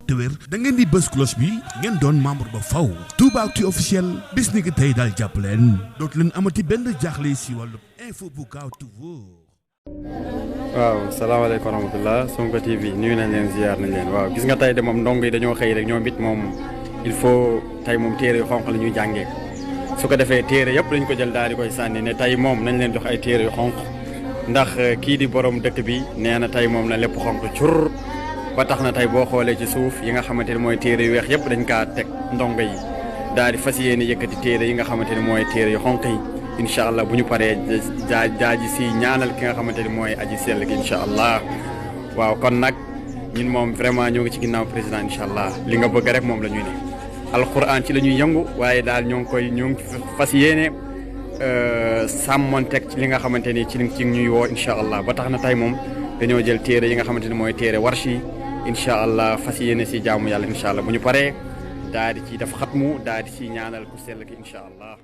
te wér da ngeen di bës cloche bi ngeen doon membre ba faw Toubactu officiel bis ni ki tey daal jàpp leen dootu leen amati benn jaaxle si wàllu info bu gaaw te wóor. waaw salaamaaleykum wa rahmatulah Sonko TV nuyu nañ leen ziar nañ leen waaw gis nga tey de moom ndongo yi dañoo xëy rek ñoom it moom il faut tey moom téere yu xonq la ñuy jàngee su ko defee téere yëpp dañ ko jël daal di koy sànni ne tey moom nañ leen jox ay téere yu xonq ndax kii di borom dëkk bi nee na tey moom na lépp xonq cur ba tax na tey boo xoolee ci suuf yi nga xamante ne mooy téere yu weex yëpp dañ kaa teg ndongo yi daal di fas yéene yëkkati téere yi nga xamante ne mooy téere yu xonq yi incha allah bu ñu paree jaaji si ñaanal ki nga xamante ni mooy aji sell gi incha allah waaw kon nag ñun moom vraiment ñoo ngi ci ginnaaw président incha allah li nga bëgg rek moom la ñuy ne alquran ci la ñuy yëngu waaye daal ñoo ngi fas yéene sàmmonteeg ci li nga xamante ni ci ñuy woo incha allah ba tax na tey moom dañoo jël téere yi nga xamante ni mooy téere warshi incha allah fas yéene si jaamu yàlla incha allah bu ñu paree daal di ci def xatmu daal di si ñaanal ku sell gi incha allah.